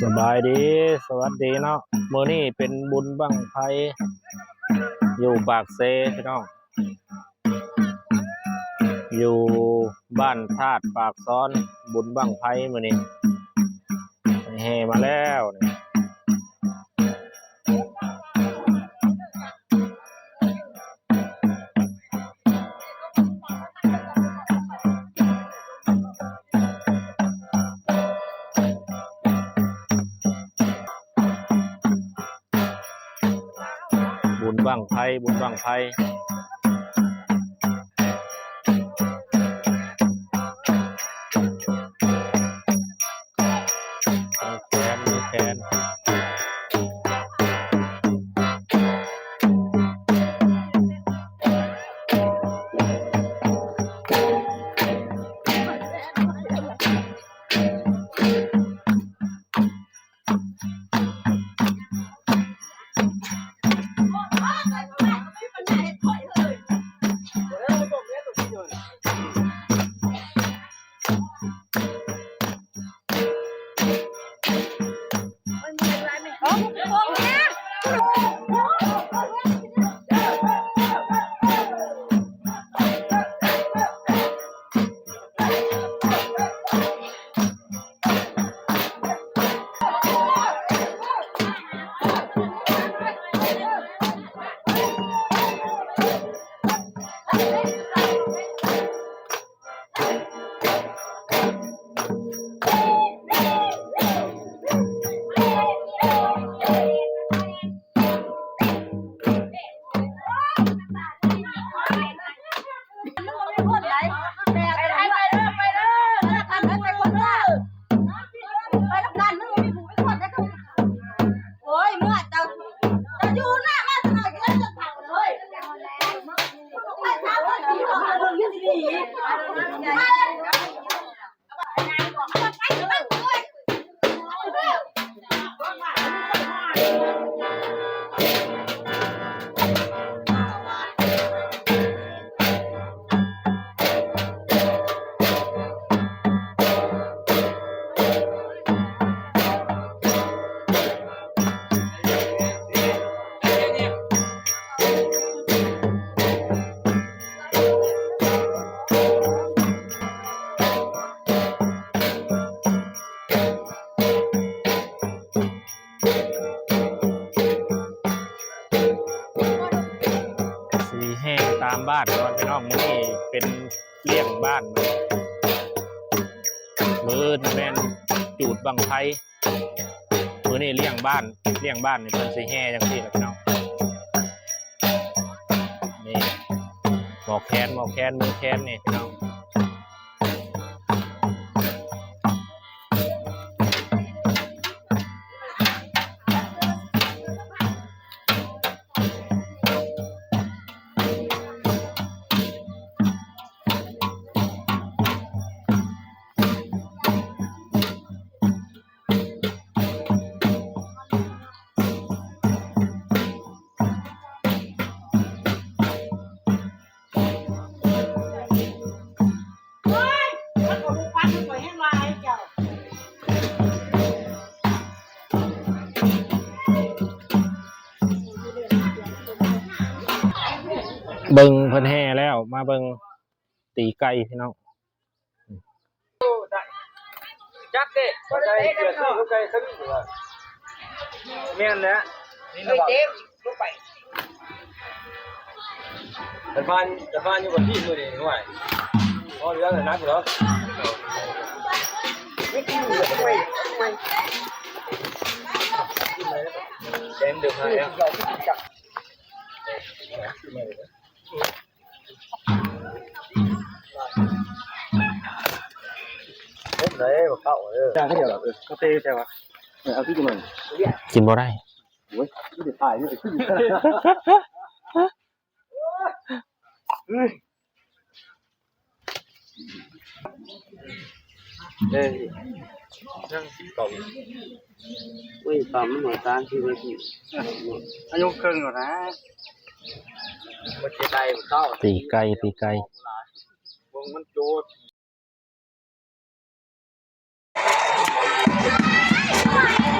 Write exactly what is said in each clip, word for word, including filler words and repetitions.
สบายดี สวัสดีเนาะ มื้อนี้เป็นบุญบั้งไฟ อยู่ปากเซพี่น้อง อยู่บ้านธาตุปากซ้อน บุญบั้งไฟมื้อนี้ แห่มาแล้วนี่ บุญบั้งไฟ บุญบั้งไฟ มีแคน มีแคน โอ้ย เมื่อเจ้า เจ้าอยู่หน้ามาสนอยกินแล้วจนเผาเลย ไปถามคนที่เขาหาเรื่องนี้สิหนี สีแห่ตามบ้านก่อนพี่น้อง มื้อนี้เป็นเลี้ยงบ้าน มื้ออื่นแม่นจูดบั้งไฟ มื้อนี้เลี้ยงบ้าน เลี้ยงบ้านนี่เพิ่นสิแห่จังซี่ล่ะพี่น้อง นี่ หมอแคน หมอแคน มือแคนนี่พี่น้อง โอ้ย มันก็บ่ฟัง มันก็แฮงหลายเจ้า เบิ่งเพิ่นแห่แล้ว มาเบิ่งตีไก่พี่น้อง จักเด้ ไก่เกลือคือไก่ขมิ้นอยู่ว่า แม่นแหละ นี่ เฮ้ย เจ๊ ลงไป แต่บ้าน แต่บ้านอยู่กับพี่มื้อนี้ห่วย พอเหลือหนักอยู่แล้ว ไม่กินเลย ไม่ ไม่ แดงเดือดหายอ่ะ ผมเลยบ่เข้าเด้อ จ้างเขาเดียวเหรอ เออ เขาเตะใช่ปะ เออ เอาที่กินหน่อย กินบ่ได้ โอ้ย ไม่ได้ถ่าย ไม่ได้ถ่าย เฮ้ย เอ้ย นั่งกินเกาหลี อุ้ย ตอนมันหน่อย สามสิบนาที อายุเกินกว่านะ มันจะได้มันเข้า ปีกไก่ ปีกไก่ วงมันโจด เ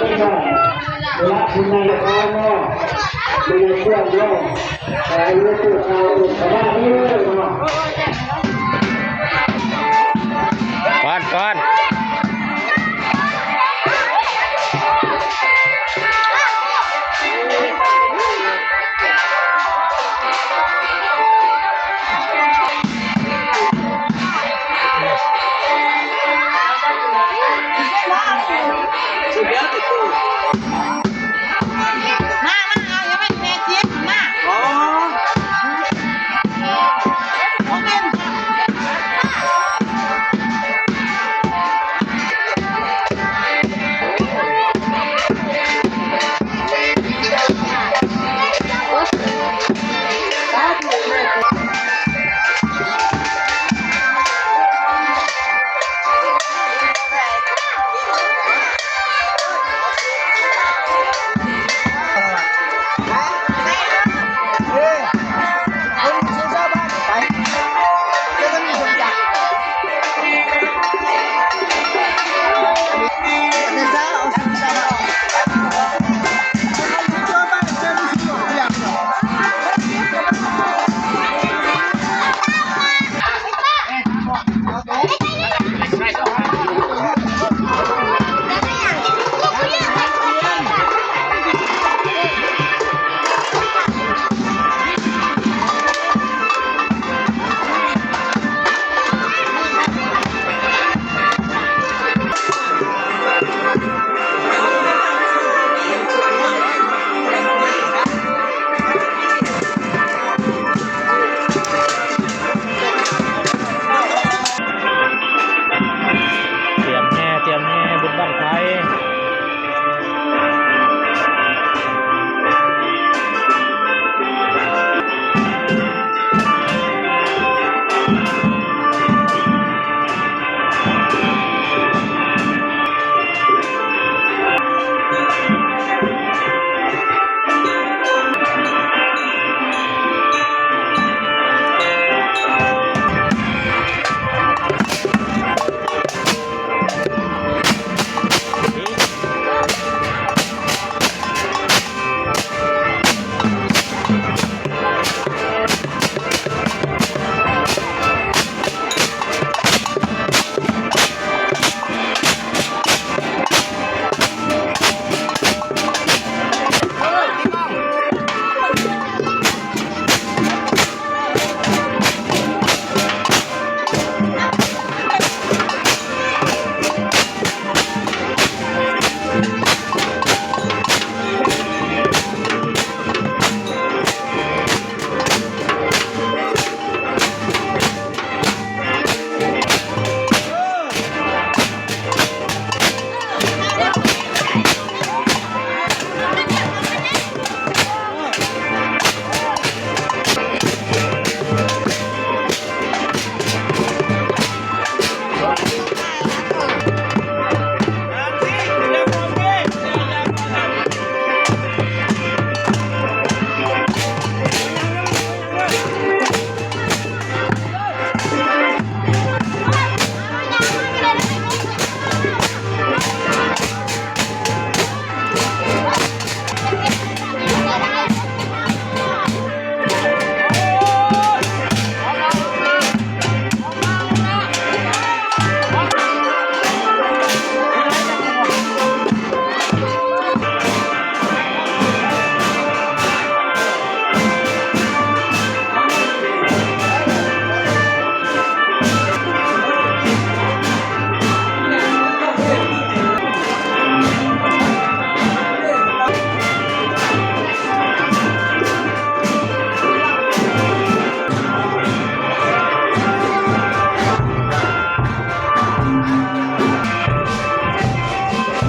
รักคุณนายครับเนาะ ไม่ได้ช่วงเนาะ แต่อายุตัวเขาอุตสาหะนี่เนาะ ก่อนก่อน มา มา เอา อย่าไปแปดสิบ มา อ๋อ เตรียมแห่ เตรียมแห่บุญบั้งไฟ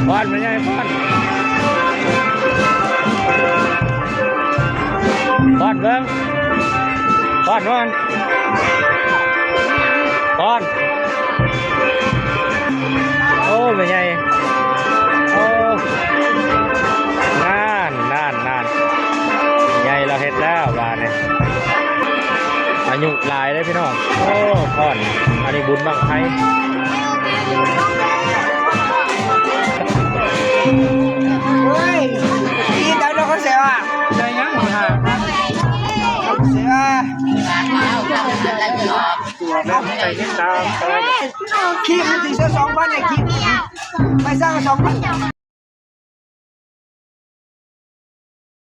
ป้อนมาใหญ่ป้อน ป้อนเบิ่ง ป้อนป้อน ป้อน โอ้ แม่ใหญ่ โอ้ นั่น นั่น นั่น ใหญ่ เราเฮ็ดแล้วบาดนี้ อายุหลายเลยพี่น้อง โอ้ ป้อน อันนี้บุญบั้งไฟ ติดตามไป คลิปมันถึงจะสองพันไอ้คลิปไปสร้างสองพัน